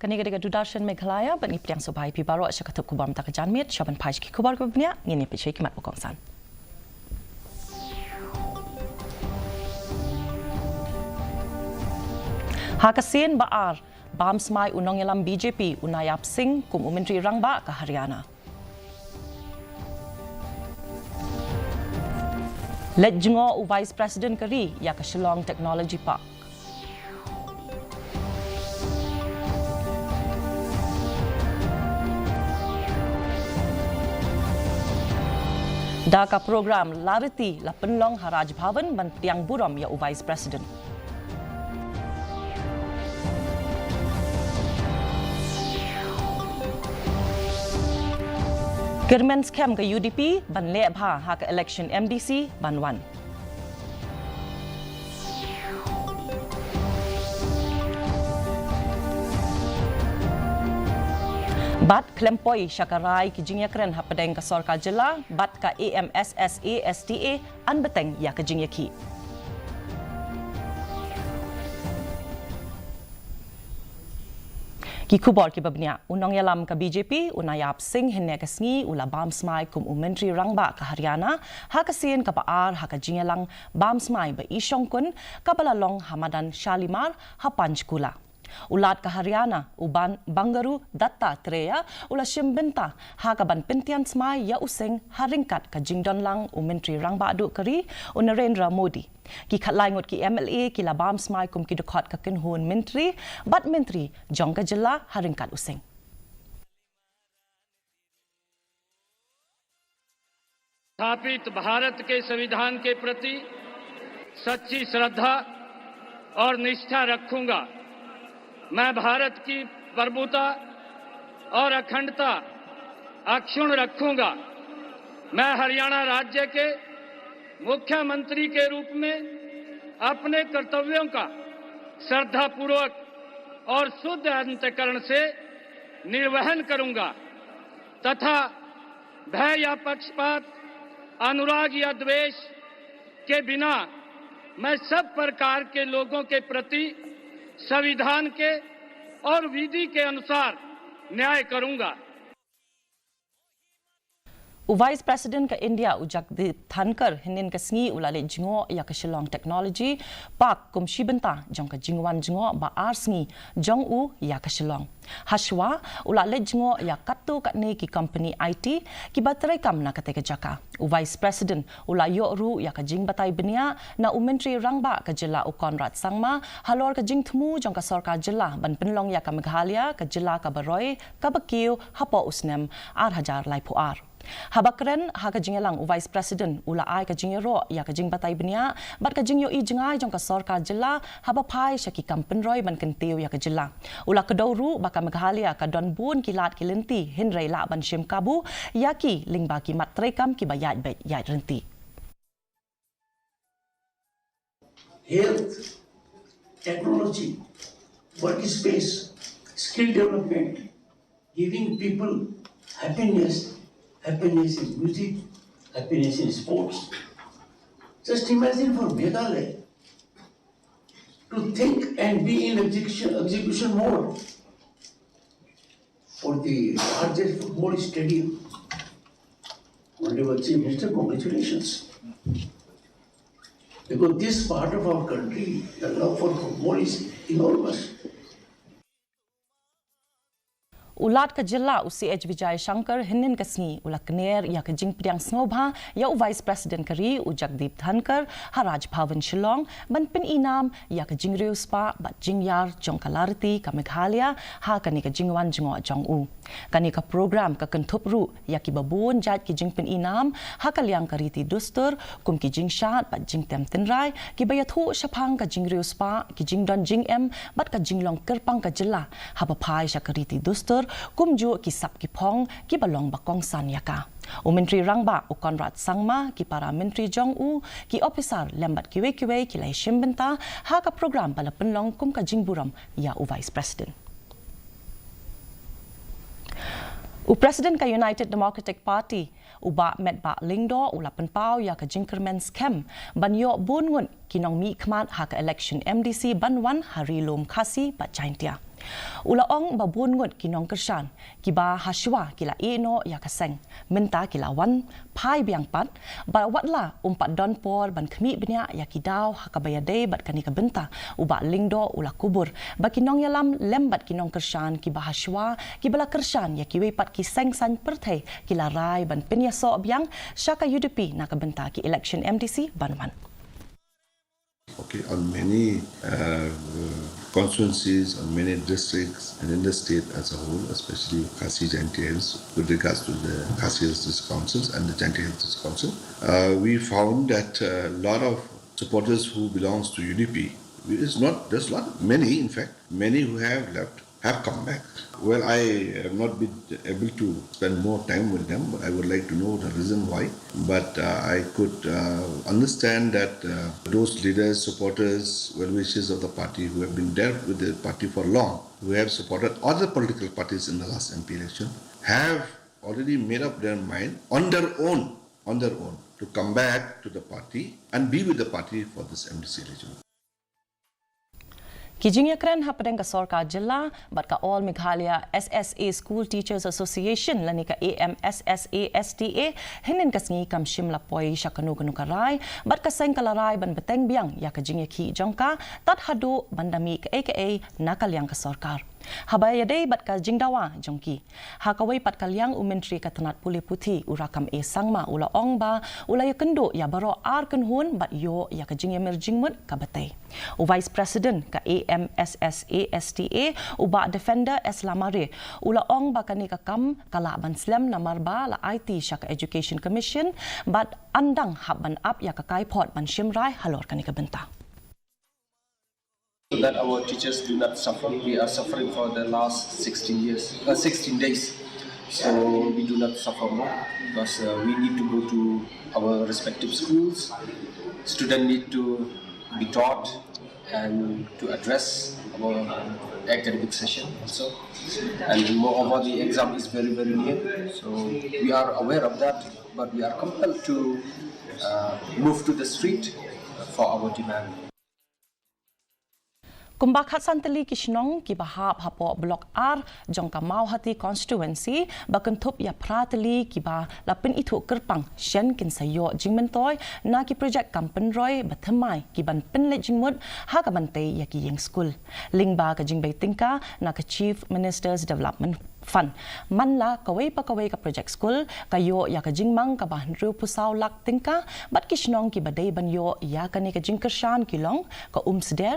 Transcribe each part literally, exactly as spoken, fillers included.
Kane ka dei ka Doordarshan Meghalaya, bad ngi pdiang sngewbha ïa phi baroh sha ka thup khubor mynta ka janmiet, sha ban phai sha ki khubor kiba bniah, ngin ïa peit sha ki mat ba kongsan. Ha ka sien ba ar, bam smai u nongïalam B J P u Nayab Singh kum u Myntri Rangbah ka Haryana. Leit jngoh u Vice President ka ri ïa ka Shillong Technology Park. Da ka program Lariti la pynlong ha Raj Bhavan ban pdiang burom ïa u Vice President. Kyrmen skhem ka U D P ban leh bha ha ka election M D C ban wan. Bad khlem poi sha ka rai ki jingïakren hapdeng ka sorkar jylla bad ka A M S S A S T A, yn bteng ïa ka jingïakhih. Ki khubor kiba bniah, u nongïalam ka B J P u Nayab Singh hynne ka sngi u la bam smai kum u Myntri Rangbah ka Haryana, ha ka sien kaba ar ha ka jingïalang bam smai ba i shongkun kaba la long ha madan Shalimar ha Panchkula. U Lat ka Haryana, u Ban-, Bangaru Dattatreya, u la shim bynta ha kaban pyntian smai ïa u Singh ha ryngkat ka jingdon lang u Myntri Rangbah duh ka ri, u Narendra Modi. Ki khatlai ngut ki M L A ki la bam smai kum ki dkhot ka kynhun myntri bad myntri jong ka jylla ha ryngkat u Singh. स्थापित भारत के संविधान के प्रति सच्ची श्रद्धा और निष्ठा रखूंगा। मैं भारत की प्रभुता और अखंडता अक्षुण्ण रखूंगा। मैं हरियाणा राज्य के मुख्यमंत्री के रूप में अपने कर्तव्यों का श्रद्धापूर्वक और शुद्ध अंतःकरण से निर्वहन करूंगा तथा भय या पक्षपात, अनुराग या द्वेष के बिना मैं सब प्रकार के लोगों के प्रति संविधान के और विधि के अनुसार न्याय करूंगा। U Vice President ka India u Jagdeep Dhankhar hynnin ka sngi u la leit jngoh ïa ka Shillong Technology Park kum shi bynta jong ka jingwan jngoh ba ar sngi jong u ïa ka Shillong. Hashwa u la leit jngoh ïa katto katne ki company I T kiba treikam na katei ka jaka. U Vice President u la ïoh ruh ïa ka jingbatai bniah na u Myntri Rangbah ka jylla u Conrad Sangma halor ka jingthmu jong ka sorkar jylla ban pynlong ïa ka Meghalaya ka jylla kaba roi kaba kiew hapoh u snem ar hajar laiphew ar. Haba kren ha ka jingïalang u Vice President u la ai ka jingïaroh ïa ka jingbatai bniah bad ka jingïohi jngai jong ka sorkar jylla haba phai sha ki kam pynroi ban kyntiew ïa ka jylla. U la kdew ruh ba ka Meghalaya ka don bun ki lad ki lynti hynrei lah ban shim kabu ïa ki lyngba ki mat treikam kiba ïaid beit ïaid ryntih. Health, technology, workspace, skill development, giving people happiness, happiness in music, happiness in sports. Just imagine for Meghalaya to think and be in execution, execution mode for the largest football stadium. Honorable Chief Minister, congratulations. Because this part of our country, the love for football is enormous. U Lat ka jylla u C H Vijayashankar hynnin ka sngi u la kner ïa ka jingpdiang sngewbha ïa u Vice President ka ri u Jagdeep Dhankhar ha Raj Bhavan Shillong ban pynïnam ïa ka jingriewspah bad jingïar jong ka Lariti ka Meghalaya ha kane ka jingwan jngoh jong u. Kane ka program ka kynthup ruh ïa kiba bun jait ki jingpynïnam ha ka liang ka riti dustur kum ki jingshad bad jingtem tynrai kiba ïathuh shaphang ka jingriewspah, ki jingdon jingem bad ka jinglong kyrpang ka jylla haba phai sha ka riti dustur kumjuh ki sap ki phong kiba long ba kongsan ïa ka. U Myntri Rangbah u Conrad Sangma, ki para myntri jong u, ki ophisar lem bad kiwei kiwei ki la ïashim bynta ha ka program ba la pynlong kum ka jingburom ïa u Vice President. U President ka United Democratic Party u Bah Metbah Lyngdoh u la pynpaw ïa ka jingkyrmen skhem ban ïoh bun ngut ki nongmihkhmat ha ka election M D C ban wan ha Ri-lum Khasi bad Jaintia. U la ong ba bun ngut ki nongkyrshan kiba hashwa ki la ïeh noh ïa ka seng, mynta ki la wan phai biang pat, bad watla um pat don por ban khmih bniah ïa ki daw ha kaba ïadei bad kane ka bynta, u Bah Lyngdoh u la kubur ba ki nongïalam lem bad ki nongkyrshan kiba hashwa kiba la kyrshan ïa kiwei pat ki seng saiñ pyrthei ki la rai ban pynïasoh biang sha ka U D P na ka bynta ki election M D C ban wan. Okay, on many uh, constituencies, on many districts, and in the state as a whole, especially Khasi Jaintia Hills, with regards to the Khasi Hills District Councils and the Jaintia Hills District Council, uh, we found that a lot of supporters who belongs to U D P, it's not, there's not many, in fact, many who have left have come back. Well, I have not been able to spend more time with them, but I would like to know the reason why. But uh, I could uh, understand that uh, those leaders, supporters, well wishers of the party who have been there with the party for long, who have supported other political parties in the last M P election, have already made up their mind on their own, on their own, to come back to the party and be with the party for this M D C election. Ki jingïakren hapdeng ka sorkar jylla bad ka All Meghalaya S S A School Teachers Association lane ka A M S S A S T A hynnin ka sngi kam shym la poi sha kano kano ka rai, bad ka seng ka la rai ban bteng biang ïa ka jingïakhih jong ka tad haduh ban da mih kaei kaei na ka liang ka sorkar. Haba ïadei bad ka jingdawa jong ki ha kawei pat ka liang, u Myntri ka tnat pule puthi u Rakkam A Sangma u la ong ba u la ïakynduh ïa baroh ar kynhun bad ïoh ïa ka jingïamir jingmut kaba tei. U Vice President ka A M S S A S T A, u Bah Defender S Lamare, u la ong ba kane ka kam ka lah ban slem namar ba la aiti sha ka Education Commission bad ynda hap ban ap ïa ka kaiphod ban shim rai halor kane ka bynta. So that our teachers do not suffer. We are suffering for the last sixteen years, uh, sixteen days. So we do not suffer more because uh, we need to go to our respective schools. Students need to be taught and to address our academic session also. And moreover, the exam is very, very near. So we are aware of that, but we are compelled to uh, move to the street for our demand. Kumba khatsan tylli ki shnong kiba hap hapoh Block ar jong ka Mawhati Constituency ba kynthup ïa phra tylli kiba la pynithuh kyrpang shen kin sa ïoh jingmyntoi na ki projek kam pynroi ba thymmai ki ban pynleit jingmut ha ka ban tei ïa ki ïing skul lyngba ka jingbei tyngka na ka Chief Minister's Development Fund. Man la kawei pa kawei ka projek skul ka ïoh ïa ka jingmang kaba hynriewphew saw lak tyngka, bad ki shnong kiba dei ban ïoh ïa kane ka jingkyrshan ki long ka Umsder,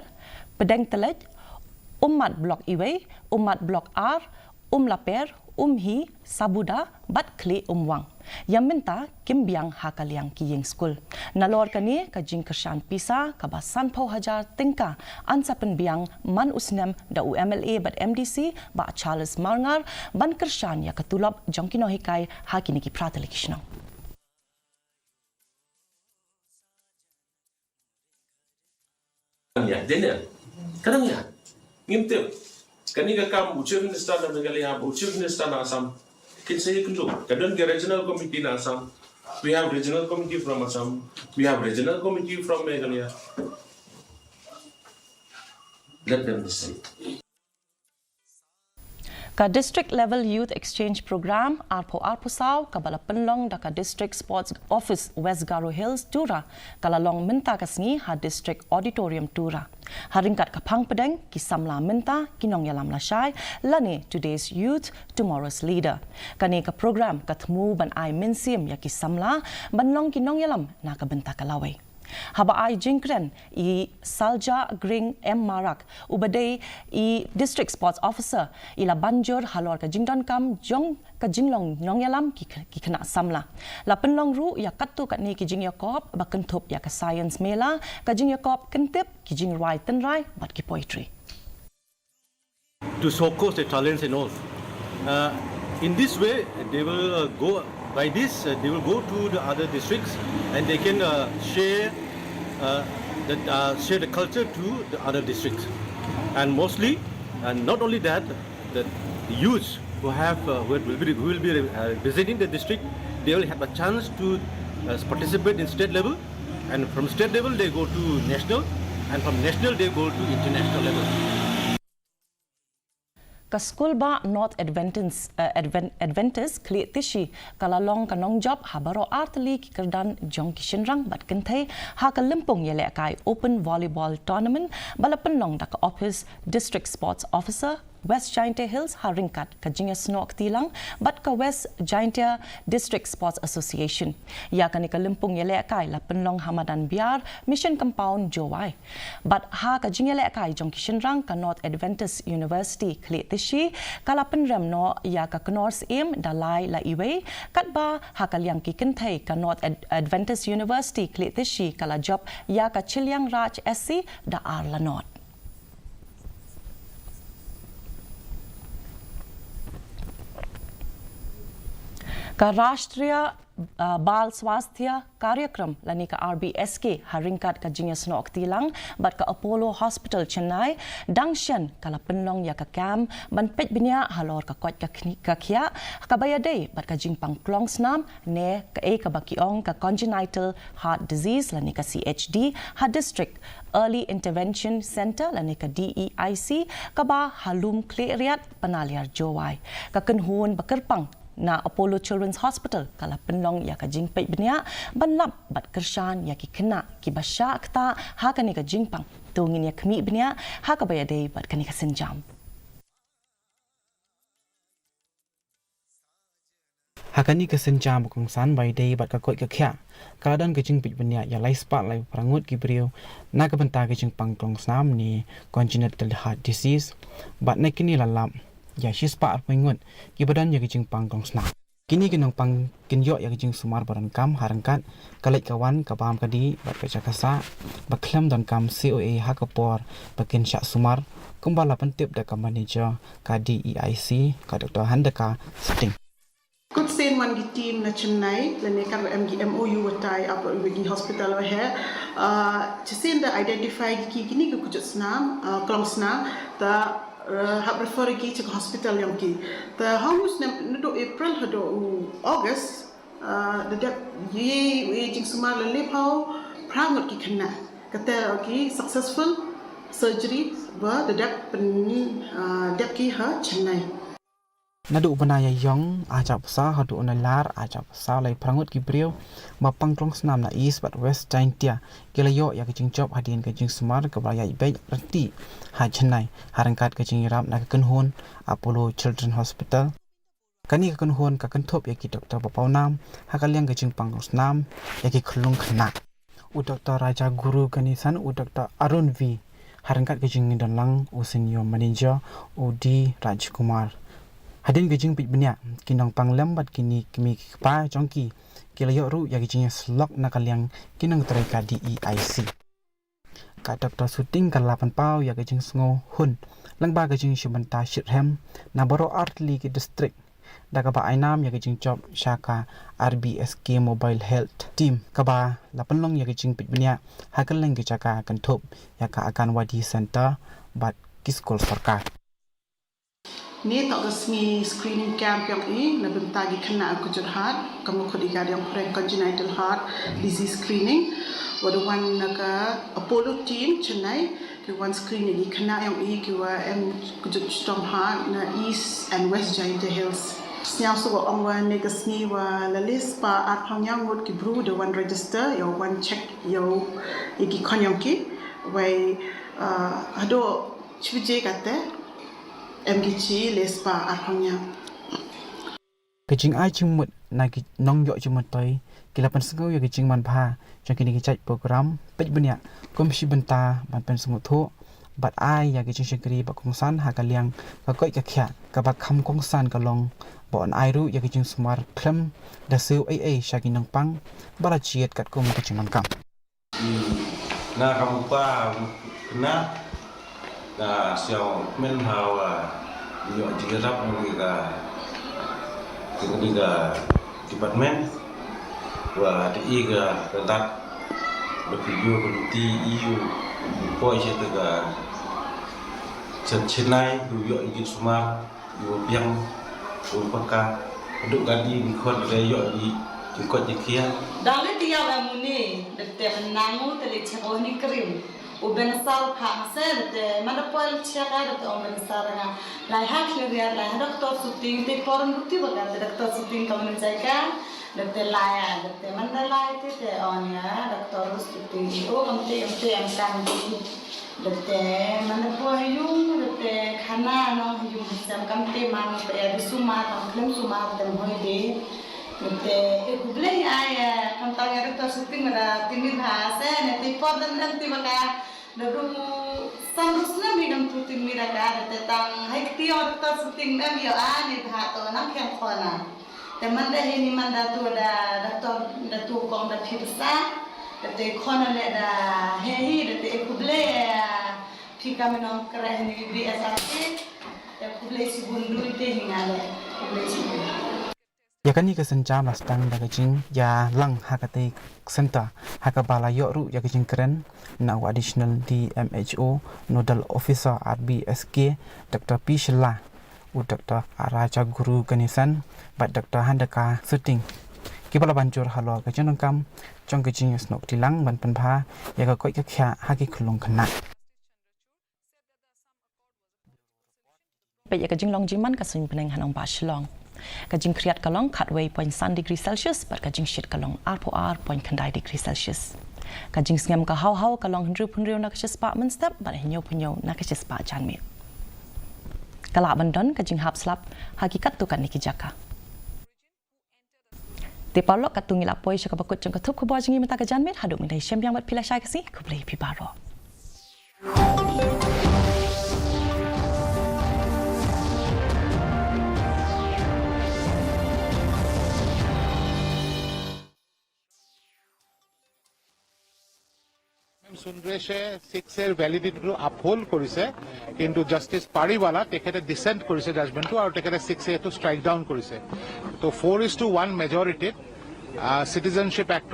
Pdeng Tyleit, Ummat Block Iwei, Ummat Block ar, Umlaper, Umhi, Sabuda bad Khlieh Umwang. Ïa mynta kim biang ha ka liang ki ïing skul. Nalor kane ka jingkyrshan pisa kaba sanphew hajar tyngka yn sa pynbiang man u snem da u M L A bad M D C Bah Charles Marngar ban kyrshan ïa ka tulop jong ki nonghikai ha kine ki phra tylli ki shnong. Ïa, Daniel. Ka dang ïa. Ngim tip. Kane ka kam u Chief Minister na Meghalaya, u Chief Minister na Assam. Kin sa ïakynduh. Ka don ka regional committee na Assam. We have regional committee from Assam. We have regional committee from Meghalaya. Let them decide. Ka District Level Youth Exchange Programme arphew arphew saw kaba la pynlong da ka District Sports Office West Garo Hills, Tura, ka la long mynta ka sngi ha District Auditorium, Tura. Ha ryngkat ka phang pdeng ki samla mynta ki nongïalam lashai lane Today's Youth, Tomorrow's Leader. Kane ka programme ka thmu ban ai mynsiem ïa ki samla ban long ki nongïalam na ka bynta ka lawei. Haba ai jingkren i Salja Gring M Marak, uba dei i District Sports Officer, i la ban jur halor ka jingdonkam jong ka jinglong nongïalam ki, ki khynnah samla. La pynlong ruh ïa katto katne ki jingïakop ba kynthup ïa ka Science Mela, ka jingïakop kyntip, ki jingrwai tynrai bad ki poetry. To showcase their talents and all. Uh, in this way, they will uh, go by this. Uh, they will go to the other districts and they can uh, share uh, the uh, share the culture to the other districts. And mostly, and not only that, the youths who have uh, who will be who will be uh, visiting the district, they will have a chance to uh, participate in state level, and from state level they go to national, and from national they go to international level. Ka skulbah North Adventist, eh, Advent, Adventist Khlieh Tishi ka la long ka nongjop ha baroh artylli ki kyrdan jong ki shynrang bad kynthei ha ka lympung ïalehkai Open Volleyball Tournament ba la pynlong da ka Office District Sports Officer, West Jaintia Hills, ha ryngkat ka jingïasnoh kti lang bad ka West Jaintia District Sports Association. Ïa kane ka lympung ïalehkai la pynlong ha madan Biar, Mission Compound, Jowai. Bad ha ka jingïalehkai jong ki shynrang, ka North Adventist University Khlieh Tishi ka la pynrem noh ïa ka Knorr Syiem da lai la iwei, katba ha ka liang ki kynthei, ka North Ad-, Adventist University Khlieh Tishi ka la jop ïa ka Chilliangraj S C da ar la nod. Ka Rashtriya, ah, Bal Swasthya Karyakram lane ka R B S K ha ryngkat ka jingïasnoh kti lang bad ka Apollo Hospital Chennai, dang shen ka la pynlong ïa ka camp ban peit bniah halor ka koit ka khni-, ka khiah kaba ïadei bad ka jingpang klong snam ne kaei kaba ki ong ka congenital heart disease lane ka C H D ha District Early Intervention Centre lane ka D E I C kaba ha Lum Khliehriat, Panaliar, Jowai. Ka kynhun ba kyrpang na Apollo Children's Hospital ka la pynlong ïa ka jingpeit bniah ban lap bad kyrshan ïa ki khynnah kiba shah ktah ha kane ka jingpang. To ngin ïa khmih bniah ha kaba ïadei bad kane ka sienjam. Ha kane ka sienjam ba kongsan ba ïadei bad ka koit ka khiah, ka la don ka jingpeit bniah ïa lai spah lai phra ngut ki briew na ka bynta ka jingpang klong snam ne congenital heart disease, bad na kine la lap ïa shi spah arphew ngut kiba don ïa ka jingpang klong snam. Kine ki nongpang kin ïoh ïa ka jingsumar ba donkam ha ryngkat ka leit ka wan, ka bam ka dih bad ka jaka sah ba khlem donkam C O A ha ka por ba kin shah sumar, kumba la pyntip da ka manager ka D E I C, ka Doctor Handaka Suting. Kut sien wan ki team na Chennai, lane ka em ki M O U wa tie up wa ki hospital wa he. Ah, shisien da identify ki, kine ki kujut snam, ah, klong snam, da, ah, hap refer ki cha ka hospital yong ki. Da hong u snem naduh April haduh u August, ah, da dep ïa, ïa jingsumar la laiphew phra ngut ki khynnah. Kata ki successful surgery ba da dep pyn, ah, dep ki ha Chennai. Naduh u bnai Ïaïong arhajar arphew saw haduh u Nailar arhajar arphew saw, lai phra ngut ki briew ba pang klong snam na East bad West Jaintia ki la ïoh ïa ka jingjop hadien ka jingsumar kaba la ïaid beit ryntih ha Chennai ha ryngkat ka jingïarap na ka kynhun Apollo Children's Hospital. Kane ka kynhun ka kynthup ïa ki doktor ba pawnam ha ka liang ka jingpang klong snam ïa ki khyllung khynnah. U Doktor Rajaguru Ganesan, u Doktor Arun V, ha ryngkat ka jingdon lang u Senior Manager u D Rajkumar. Hadien ka jingpeit bniah, ki nongpang lem bad kine ki kmie ki kpa jong ki, ki la ïoh ruh ïa ka jingïasyllok na ka liang ki nongtrei ka D E I C. Ka Doktor Suting ka la pynpaw ïa ka jingsngew hun lyngba ka jingshim bynta shitrhem na baroh artylli ki district, da kaba ai nam ïa ka jingjop sha ka R B S K Mobile Health Team, kaba la pynlong ïa ka jingpeit bniah ha kylleng ki jaka kynthup ïa ka Anganwadi Center bad ki skul sorkar. Ni toh ka sngi screening camp yong i na bynta ki khynnah kujut heart, ka mut kut i ka dang phreng congenital heart disease screening. Wa da wan na ka Apollo team Chennai, ki wan screen ïa ki khynnah yong i ki wa em kujut shitom heart na East and West Jaintia Hills. Sñiaw suk wa ong wa ne ka sngi wa la le spah arphew hynñiew ngut ki bru da wan register, ïa wan check ïa ki khon yong ki. Wei, uh, haduh chi baje kata em ki chi le spah arphew hynñiew. Ka jingai jingmut na ki nongïoh jingmyntoi ki la pynsngew ïa ka jingmanbha jong kine ki jait program peit bniah kum shi bynta ban pynsngewthuh bad ai ïa ka jingshakri ba kongsan ha ka liang ka koit ka khiah. Kaba kham kongsan ka long ba yn ai ruh ïa ka jingsumar khlem da siew ei ei sha ki nongpang ba la jied katkum ka jingdonkam. Na ka mut ba na, na sñiaw kmen ha wa ïoh jingïarap na ka, na ka department wa te i ka, ka dak da video ka luti i u poi sha ka, ka Chennai u ïoh jingsumar. Ïa u biang, ïa u paka, duk ka dih ni khot re ïoh dih, dih khot dih khia. Dang le tiaw la mune, da te nang u te le chero ni krim. U Ben Sar pha nga se, te man da poi check ka, te ong Ben Sar nga, lai ha clear ya, lai ha doctor shooting, te por ngu ti ba ka, te doctor shooting ka man jai ka, te lai ya, te man da lai te, te ong ya doctor shooting, o kam te, kam te, am kam te. Te man da poi ha yung, te khana nong ha yung ha sem kam te man, te ya di sumar, kam klem sumar, te hoi de. Te e khublei ai, kam ta ya doctor shooting ma da tin mi bha se, ne te por dan dan ti ba ka. Naduh san ru snem hi dang tu tin mi da ka, da te tang hai kti ong doctor shooting em ïoh a ni bha to nang khiang khona. Te man da hi ni man da tu da doctor da tu kong da phi bsa. Da te khona le da he hi da te khublei, phi ka mi nong kra hi ni B S R T. Te khublei shibun du te hi nga le. Khublei shibun. Ïa kane ka synjam la sdang da ka jingïalang ha katei ka centre ha kaba la ïoh ruh ïa ka jingkren na u Additional D M H O Nodal Officer R B S K, Doctor P Shylla, u Doctor Rajaguru Ganesan bad Doctor Handaka Suting, kiba la ban jur halor ka jingdonkam jong ka jingïasnoh kti lang ban pynbha ïa ka koit ka khiah ha ki khyllung khynnah. Peit ïa ka jinglong jingman ka suiñbneng ha nongbah Shillong. Ka jingkhriat ka long khatwei point san degree Celsius bad ka jingshit ka long arphew ar point khyndai degree Celsius. Ka jingsngem ka haw haw ka long hynriew phew hynriew na ka shispah mynstep bad hynñiew phew hynñiew na ka shispah janmiet. Ka lah ban don ka jinghap slap ha ki katto katne ki jaka. Te paralok, katto ngi la poi sha kaba kut jong ka thup khubor jong ngi mynta ka janmiet. Haduh mynta shem biang bad phi lashai Khasi, khublei phi baroh. সুন্দ্ৰেশে ছিক্স এৰ ভেলিডিটিটো আপহোল্ড কৰিছে, কিন্তু জাষ্টিছ পাৰিৱালা তেখেতে ডিছেণ্ট কৰিছে জাজমেণ্টটো আৰু তেখেতে ছিক্স এটো ষ্ট্ৰাইক ডাউন কৰিছে। তো ফ'ৰ ইজ টু ওৱান মেজৰিটিত চিটিজেনশ্বিপ এক্ট